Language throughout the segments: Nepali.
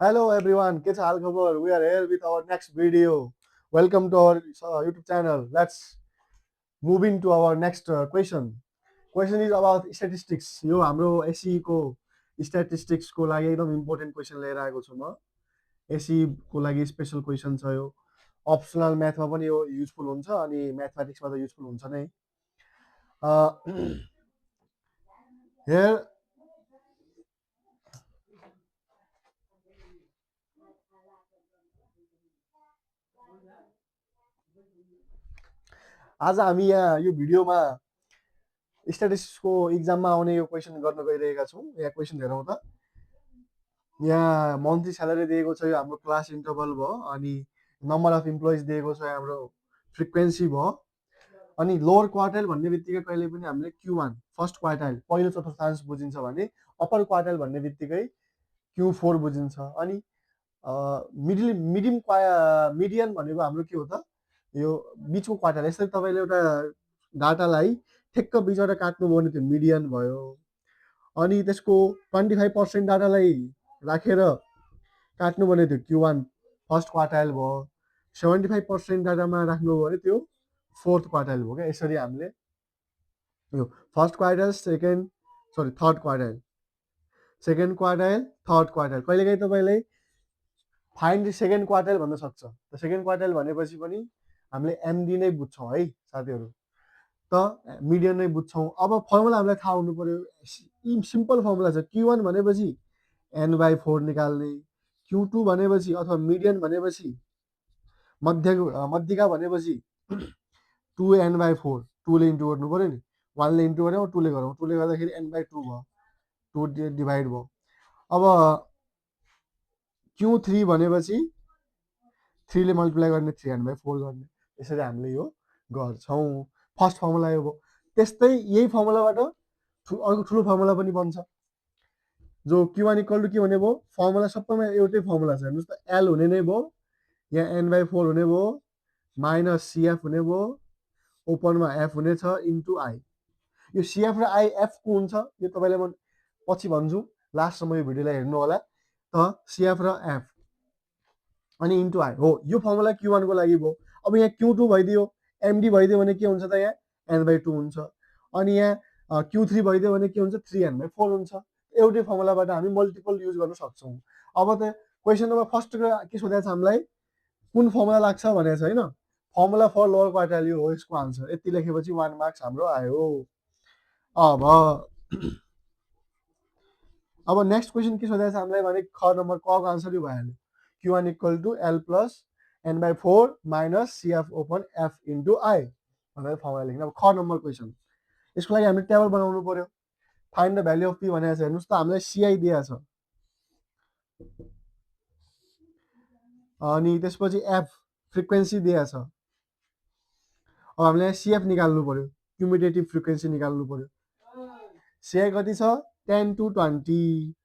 Hello everyone, के छ हाल खबर? We are here with our next video. Welcome to our YouTube channel. Let's move into our next question. Question is about statistics. यो हाम्रो एसई को statistics को लागि एकदम इम्पोर्टेन्ट क्वेसन लिएर आएको छु म. एसई को लागि स्पेशल क्वेसन छ यो. अप्सनल म्याथमा पनि यो युजफुल हुन्छ अनि म्याथमेटिक्समा त युजफुल हुन्छ नै. Here आज हामी यहाँ यो भिडियोमा स्ट्याटिस्टिक्सको इक्जाममा आउने यो क्वेसन गर्न गइरहेका छौँ. यहाँ क्वेसन हेरौँ त. यहाँ मन्थली स्यालेरी दिएको छ, यो हाम्रो क्लास इन्टरभल भयो, अनि नम्बर अफ इम्प्लोइज दिएको छ, हाम्रो फ्रिक्वेन्सी भयो, अनि लोवर क्वार्टाइल भन्ने बित्तिकै कहिले पनि हामीले Q1 फर्स्ट क्वार्टाइल पहिलो चतुर्थांश बुझिन्छ भने अप्पर क्वार्टाइल भन्ने बित्तिकै Q4 बुझिन्छ. अनि मिडियन भनेको हाम्रो के हो त, यो बिचको क्वार्टाइल. यसरी तपाईँले एउटा डाटालाई ठ्याक्क बिचबाट काट्नुभयो भने त्यो मिडियन भयो. अनि त्यसको 25% डाटालाई राखेर काट्नु भने त्यो Q1 फर्स्ट क्वार्टाइल भयो. 75% डाटामा राख्नुभयो भने त्यो फोर्थ क्वार्टाइल भयो क्या. यसरी हामीले यो first quartile third quartile, second quartile, third quartile, कहिलेकाहीँ तपाईँले फाइन्ड सेकेन्ड क्वार्टाइल भन्न सक्छ. त सेकेन्ड क्वार्टाइल भनेपछि पनि हामीले एमडी नै बुझ्छौँ है साथीहरू, त मिडियन नै बुझ्छौँ. अब फर्मुला हामीलाई थाहा हुनु पर्यो. सिम्पल फर्मुला छ. Q1 भनेपछि n/4 निकाल्ने, Q2 भनेपछि अथवा मिडियन भनेपछि मध्यका भनेपछि 2n/4, 2ले इन्टु गर्नु पर्यो नि. 1ले इन्टु गऱ्यौँ, 2ले गरौँ, 2ले गर्दाखेरि n/2 भयो, 2 डिभाइड भयो. अब Q3 भनेपछि 3ले मल्टिप्लाई गर्ने, 3n/4 गर्ने. यसरी हामीले यो गर्छौँ. फर्स्ट फर्मुला यो भयो. त्यस्तै यही फर्मुलाबाट अर्को ठुलो फर्मुला पनि बन्छ, जो Q1 इक्वल टु के भने भयो, फर्मुला सबैमा एउटै फर्मुला छ. हेर्नुहोस् त, L हुने नै भयो, यहाँ n/4 हुने भयो, माइनस CF हुने भयो, ओपनमा F हुनेछ इन्टु आई. यो CF र आई F को हुन्छ यो तपाईँलाई म पछि भन्छु, लास्टसम्म यो भिडियोलाई हेर्नु होला. त CF र F अनि इन्टु आई हो. यो फर्मुला Q1 को लागि भयो. अब यहाँ Q2 भइदियो, MD भइदियो भने के हुन्छ त, यहाँ n/2 हुन्छ. अनि यहाँ Q3 भइदियो भने के हुन्छ, 3n/4 हुन्छ. एउटै फर्मुलाबाट हामी मल्टिपल युज गर्न सक्छौँ. अब त क्वेसन नम्बर फर्स्ट के सोधेको छ हामीलाई, कुन फर्मुला लाग्छ भनेको छ होइन. फर्मुला फर लोवर क्वार्टाइल यो हो यसको आन्सर. यति लेखेपछि 1 मार्क्स हाम्रो आयो. अब नेक्स्ट क्वेसन के सोधेको छ हामीलाई भने ख नम्बर क को आन्सर यो भइहाल्यो. Q1 equal to L plus n/4 minus CF open F into I भनेर फर्मुला लेख्ने. अब ख नम्बर क्वेसन, यसको लागि हामीले टेबल बनाउनु पर्यो. Find the value of P भनेको छ. हेर्नुहोस् त, हामीलाई CI दिएको छ, अनि त्यसपछि F फ्रिक्वेन्सी दिएको छ. अब हामीले CF निकाल्नु पर्यो, क्युमुलेटिभ फ्रिक्वेन्सी निकाल्नु पर्यो. CI कति छ, 10 to 20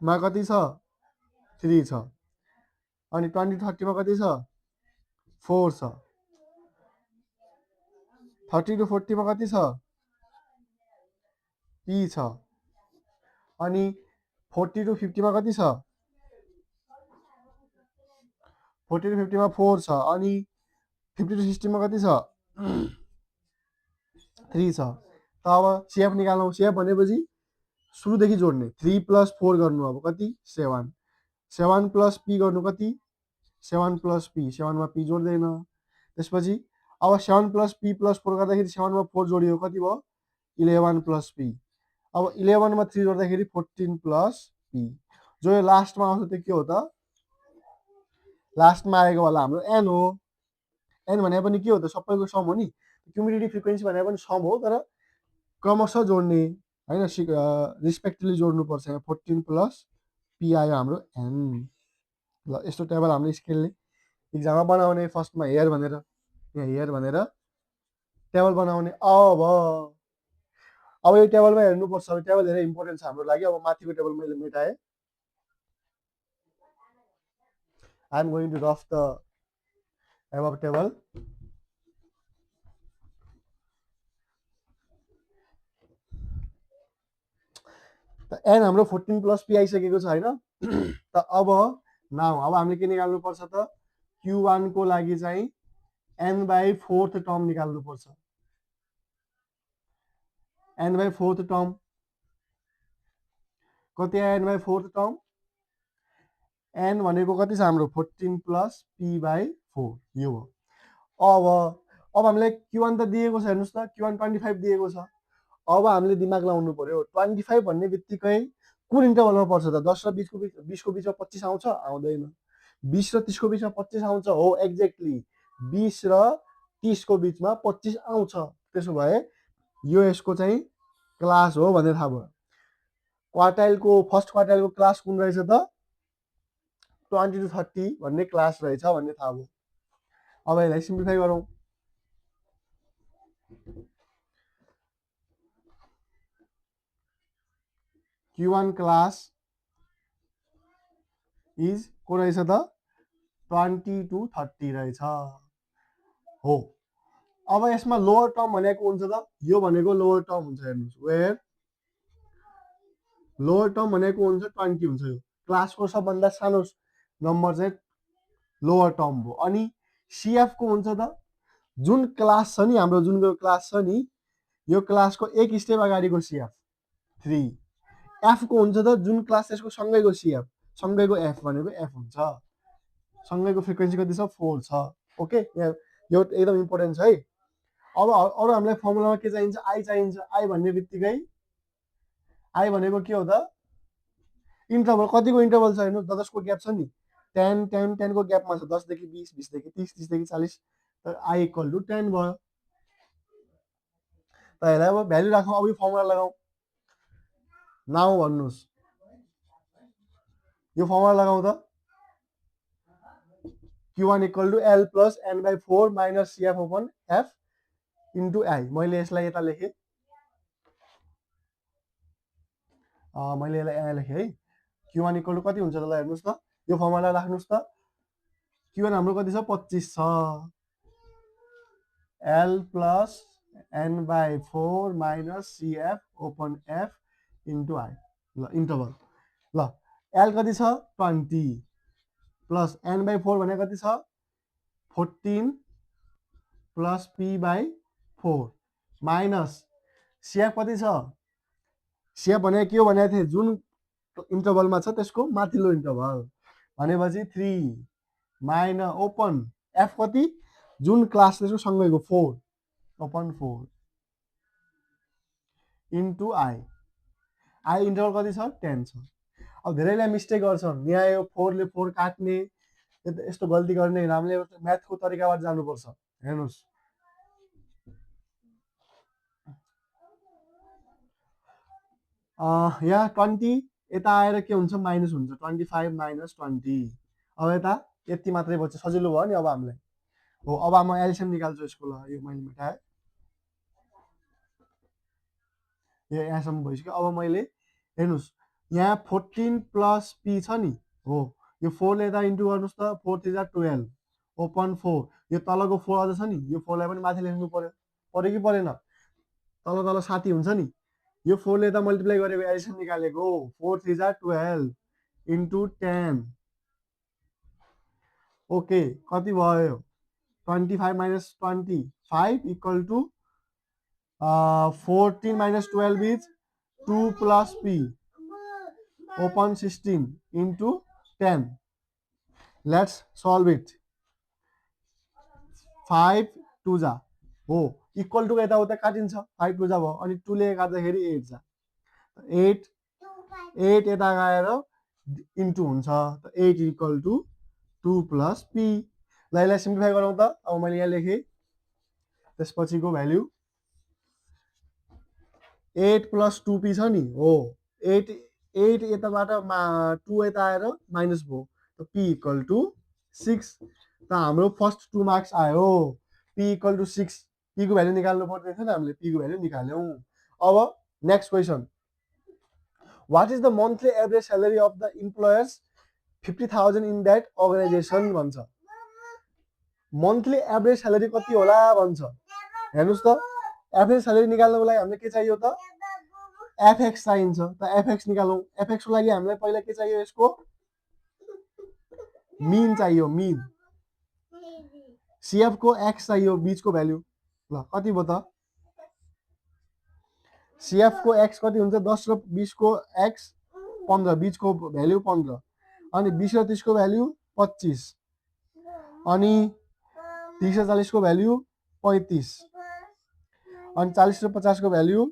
मा कति छ, 3 छ. अनि 20 to 30 मा कति छ, 4 छ. 30 to 40 मा कति छ, P छ. अनि 40 to 50 मा कति छ, 40 to 50 मा 4 छ. अनि 50 to 60 मा कति छ, 3 छ. त अब CF निकाल्नु. CF भनेपछि सुरुदेखि जोड्ने, 3 प्लस 4 गर्नु. अब कति, 7. 7 प्लस P गर्नु कति, 7 प्लस P. 7 मा P जोड्दैन. त्यसपछि अब 7 प्लस P प्लस 4 गर्दाखेरि 7 मा 4 जोडियो कति भयो, 11 प्लस P. अब 11 मा 3 जोड्दाखेरि 14 प्लस P. जो यो लास्टमा आउँछ त्यो के हो त, लास्टमा आएको वाला हाम्रो n हो. n भने पनि के हो त, सबैको सम हो नि. क्युमुलेटिभ फ्रिक्वेन्सी भने पनि सम हो, तर क्रमशः जोड्ने होइन, रिस्पेक्टिभली जोड्नुपर्छ. यहाँ 14 प्लस P आयो हाम्रो n. ल, यस्तो टेबल हामीले स्केलले इक्जाममा बनाउने. फर्स्टमा हेयर भनेर, यहाँ हेयर भनेर टेबल बनाउने. अब यो टेबलमा हेर्नुपर्छ. अब टेबल धेरै इम्पोर्टेन्ट छ हाम्रो लागि. अब माथिको टेबल मैले मेटाएँ. I am going to rough the above table. एन हाम्रो 14 प्लस P आइसकेको छ होइन. त अब हामीले के निकाल्नु पर्छ त Q1 को लागि चाहिँ n/4 टर्म निकाल्नु पर्छ। n/4 टर्म कति आयो? n/4 टर्म n भनेको कति छ हाम्रो 14 + p/4 यो हो। अब हामीलाई Q1 त दिएको छ, हेर्नुस् त Q1 25 दिएको छ। अब हामीले दिमाग लाउनु पर्यो 25 भन्ने बित्तिकै कुन इन्टरभलमा पर्छ त? 10 र 20 को बिचमा 25 आउँछ? आउँदैन। 20 र 30 को बिचमा 25 आउँछ? हो, एक्ज्याक्टली 20 र 30 को बिचमा 25 आउँछ। त्यसो भए यो यसको चाहिँ क्लास हो भनेर थाहा भयो। फर्स्ट क्वार्टाइलको क्लास कुन रहेछ त? 20 to 30 भन्ने क्लास रहेछ भन्ने थाहा भयो। अब यसलाई सिम्प्लिफाई गरौँ। Q1 क्लास इज को रहेछ त? 20 to 30 रहेछ हो। अब यसमा लोअर टर्म भनेको हुन्छ त? यो भनेको लोअर टर्म हुन्छ, हेर्नुहोस्, वेयर लोअर टर्म भनेको हुन्छ 20 हुन्छ। यो क्लासको सबभन्दा सानो नम्बर चाहिँ लोअर टर्म हो। अनि CF को हुन्छ त? जुन क्लास छ नि हाम्रो, जुन क्लास छ नि, यो क्लासको एक स्टेप अगाडिको CF 3। F को हुन्छ त? जुन क्लास यसको सँगैको CF, सँगैको F भनेको F हुन्छ। सँगैको फ्रिक्वेन्सी कति छ? 4 छ। ओके, यो एकदम इम्पोर्टेन्ट छ है। अब अरू हामीलाई फर्मुलामा के चाहिन्छ? I चाहिन्छ। I भन्ने बित्तिकै I भनेको के हो त? इन्टरभल। कतिको इन्टरभल छ हेर्नु, 10 को ग्याप छ नि, 10 को ग्यापमा छ। 10 देखि 20, 20 देखि 30, 30 देखि 40, त I = 10 भयो। त यसलाई अब भ्यालु राखौँ। अब यो फर्मुला लगाऊ। नाउ भन्नुहोस्, यो फर्मुला लगाऊ त। Q1 = L + n/4 - CF/F * I। मैले यसलाई यता लेखेँ, मैले यसलाई यहाँ लेखेँ है। Q1 = कति हुन्छ त? ल हेर्नुहोस् त, यो फर्मुला राख्नुहोस् त। Q1 हाम्रो कति छ? 25 छ। L + n/4 - CF/F * I। ल इन्टरभल। ल L कति छ? 20 प्लस n/4 भने कति छ? 14 प्लस p/4 माइनस CF कति छ? CF भनेको के हो भनेको थिएँ? जुन इन्टरभलमा छ त्यसको माथिल्लो इन्टरभल भनेपछि 3 माइनस ओपन F कति? जुन क्लास त्यसको सँगैको 4 ओपन 4 * I इन्टरभल कति छ? 10 छ। अब धेरैलाई मिस्टेक गर्छन्, यहाँ यो 4 ले 4 काट्ने, यस्तो गल्ती गर्ने। हामीले म्याथको तरिकाबाट जानुपर्छ। हेर्नुहोस्, यहाँ 20 यता आएर के हुन्छ? माइनस हुन्छ। 25 - 20। अब यता यति मात्रै बच्छ। सजिलो भयो नि अब हामीलाई। हो, अब म एलसिएम निकाल्छु यसको। ल यो मैले मेटाएँ, यो यहाँसम्म भइसक्यो। अब मैले हेर्नुहोस्, यहाँ 14 प्लस p छ नि, हो, यो 4 ले यता इन्टु गर्नुहोस् त। 4 3 = 12 ओपन 4। यो तलको 4 अझ छ नि, यो 4 लाई पनि माथि लेख्नु पर्यो। पर्यो कि परेन? तल साथी हुन्छ नि, यो 4 ले यता मल्टिप्लाई गरेको, एलसिएम निकालेको। 4 3 = 12 इन्टु 10। ओके, कति भयो? 25 - 25 = 14 - 12 is 2 plus p open 16 into 10. Let's solve it. 5 2 जा हो, इक्वल टु यताउता काटिन्छ। 5 2 जा भयो, अनि 2 ले काट्दाखेरि 8 जा। 8 यता गएर इन्टु हुन्छ, त 8 = 2 plus p। ल यसलाई सिम्प्लिफाई गरौँ त। अब मैले यहाँ लेखेँ, त्यसपछिको भ्याल्यु 8 + 2p छ नि, हो, 8 यताबाट 2 यता आएर माइनस भयो, त p = 6। त हाम्रो फर्स्ट 2 मार्क्स आयो। p = 6। p को भ्याल्यु निकाल्नु पर्ने थियो नि, हामीले p को भ्याल्यु निकाल्यौँ। अब next question, what is the monthly average salary of the employers 50,000 in that organisation भन्छ। मन्थली एभरेज स्यालेरी कति होला भन्छ। हेर्नुहोस् त, एभरेज स्यालेरी निकाल्नको लागि हामीले के चाहियो त? एफएक्स चाहिन्छ। त एफएक्स निकालौँ। एफएक्स को लागि हामीलाई पहिला के चाहियो? यसको मिन चाहियो मिन CF को x चाहियो बीचको भ्यालु ल कति भयो त CF को x कति हुन्छ 10 र 20 को x 15 बीचको भ्यालु 15 अनि 20 र 30 को भ्यालु 25 अनि 30 र 40 को भ्यालु 35 अनि 40 र 50 को भ्यालु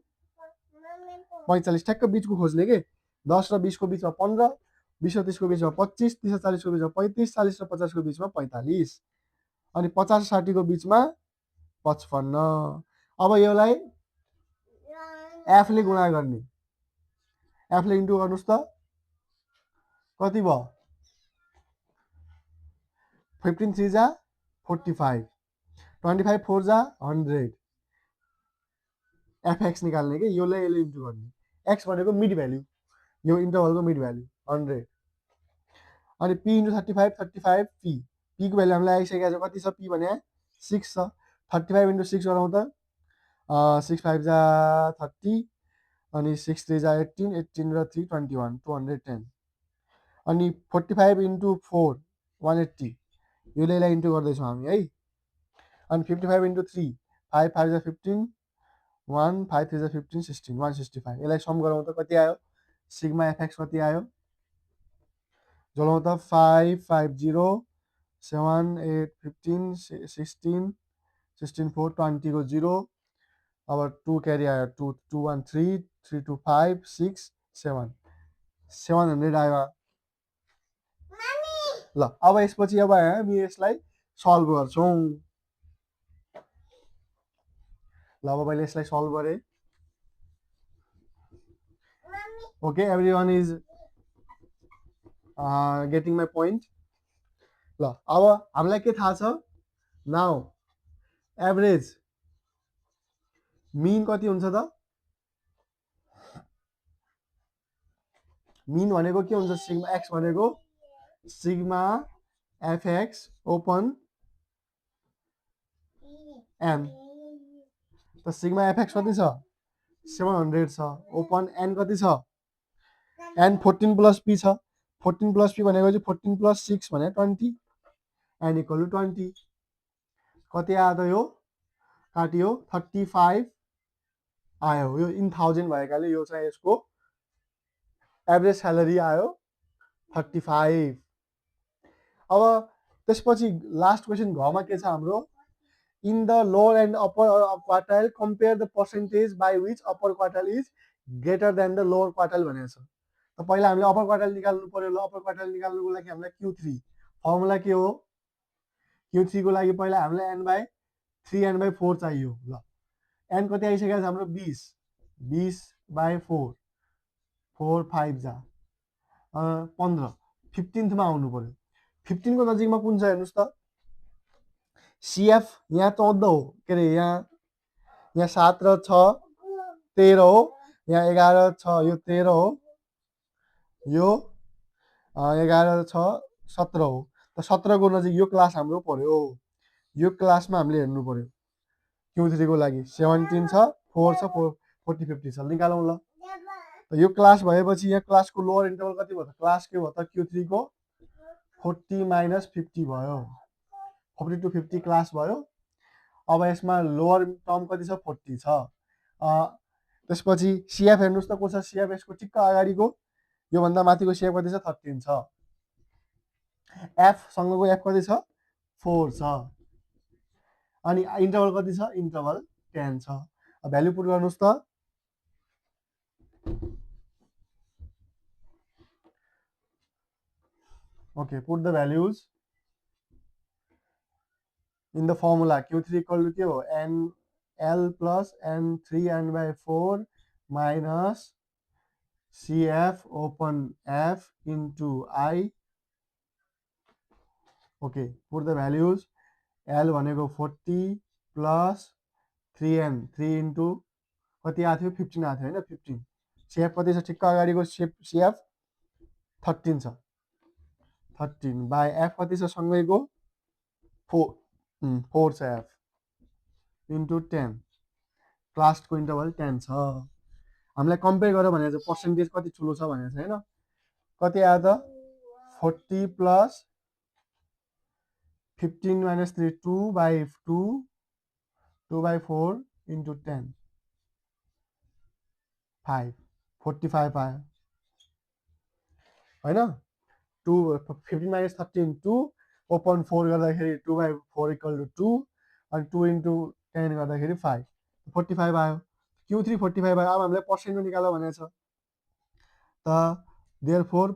45 ठ्याक्क बीचको खोज्ने के 10 र 20 को बीचमा 15 20 र 30 को बीचमा 25 30 र 40 को बीचमा 35 40 र 50 को बीचमा 45 अनि 50 र 60 को बीचमा 55 अब यसलाई f ले गुणा गर्ने f ले इन्टु गर्नुस् त कति भयो 15 3 जा 45 25 4 जा 100 fx निकाल्ने के यसले इन्टु गर्ने x भनेको मिड भ्यालु यो इन्टरभलको मिड भ्यालु 100 अनि p इन्टु 35 35 p p को भ्यालु हामीलाई आइसकेको छ कति छ p भने 6 छ 35 इन्टु 6 गरौँ त 6 5 जा 30 अनि 6 3 जा 18 18 र 3 21 210 अनि 45 इन्टु 4 180 यो यसलाई इन्टु गर्दैछौँ हामी है अनि 55 इन्टु 3 5 5 जा 15 1 5 3 जा 15 16 165 यसलाई सम गरौँ त कति आयो सिग्मा fx कति आयो जोडौँ त 5 5 0 7 8 15 16 16 4 20 को 0 अब 2 क्यारी आयो 2 2 1 3 3 2 5 6 7 700 आयो ल अब यसपछि अब हामी यसलाई सल्भ गर्छौँ ल अब मैले यसलाई सल्भ गरे okay everyone is getting my point ल अब हामीलाई के थाहा छ नाउ एभरेज मिन कति हुन्छ त मिन भनेको के हुन्छ सिग्मा x भनेको सिग्मा fx ओपन n त सिग्मा fx कति छ 700 छ ओपन n कति छ n 14 प्लस p छ 14 प्लस p भनेको चाहिँ 14 प्लस 6 भने 20 n इक्वल टु 20 कति आयो त यो काटियो 35 आयो यो इन थाउजन्ड भएकाले यो चाहिँ यसको एभरेज स्यालेरी आयो 35 अब त्यसपछि लास्ट क्वेसन घमा के छ हाम्रो in the lower and upper quartile compare the percentage by which upper quartile is greater than the lower quartile भनेको छ त पहिला हामीले अप्पर क्वार्टाइल निकाल्नु पर्यो ल अप्पर क्वार्टाइल निकाल्नुको लागि हामीलाई Q3 फर्मुला के हो Q3 को लागि पहिला हामीलाई n बाई 3 n बाई 4 चाहियो ल n कति आइसकेको छ हाम्रो 20 20 बाई 4 4 5 जा 15 15th मा आउनु पर्यो 15 को नजिकमा कुन छ हेर्नुस् त CF यहाँ 14 हो के अरे यहाँ 7 र 6 13 हो यहाँ 11 छ यो 13 हो यो 11 र 6 17 हो त 17 को नजिक यो क्लास हाम्रो पर्यो यो क्लासमा हामीले हेर्नु पर्यो Q3 को लागि 17 छ 4 छ 40 50 छ निकालौँ ल त यो क्लास भएपछि यहाँ क्लासको लोअर इन्टरभल कति भयो त क्लास के भयो त Q3 को 40 माइनस 50 भयो 40 to 50 क्लास भयो अब यसमा लोअर टर्म कति छ 40 छ त्यसपछि CF हेर्नुस् त को छ CF यसको ठिक्क अगाडिको यो भन्दा माथिको CF कति छ 13 छ F सँगको F कति छ 4 छ अनि इन्टरभल कति छ इन्टरभल 10 छ भ्यालु पुट गर्नुस् त okay put the values in the formula Q3 equal to के हो n L plus n 3n by 4 minus CF open F into I okay put the values L भनेको 40 plus 3n 3 into कति आथ्यो 15 आथ्यो हैन 15 CF कति छ ठिक्क अगाडिको CF 13 छ 13 by F कति छ सँगैको 4 छ F into 10 क्लासको इन्टरभल 10 छ हामीलाई कम्पेयर गर्यो भने चाहिँ पर्सेन्टेज कति ठुलो छ भनेको छ हैन कति आयो त 40 plus 15 minus 3 2 by 2 2 by 4 into 10 5 45 आयो होइन 2 15 minus 13 2 ओपन 4 गर्दाखेरि 2 by 4 इक्वल टु 2 अनि 2 into 10 गर्दाखेरि 5 45 आयो Q3 45 आयो अब हामीलाई पर्सेन्टमा निकाल भनेको छ त देयरफोर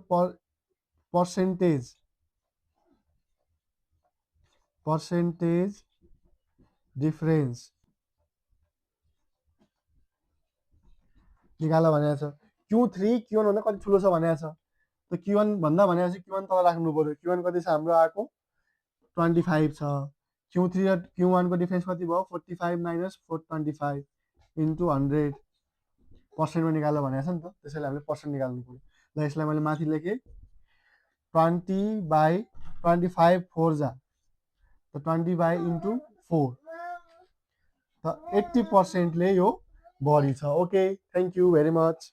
पर्सेन्टेज डिफरेन्स निकाल भनेको छ Q3 Q1 भन्दा कति ठुलो छ भनेको छ त Q1 भन्दा भनेको छ Q1 तल राख्नु पर्यो Q1 कति छ हाम्रो आएको 25 छ Q3 र Q1 को डिफरेन्स कति भयो 45 minus 425 into 100 पर्सेन्टमा निकाल भनेको छ नि त त्यसैले हामीले पर्सेन्ट निकाल्नु पर्यो ल यसलाई मैले माथि लेखेँ 20 by 25 4 जा त 20 by into 4 त 80% यो बढी छ okay thank you very much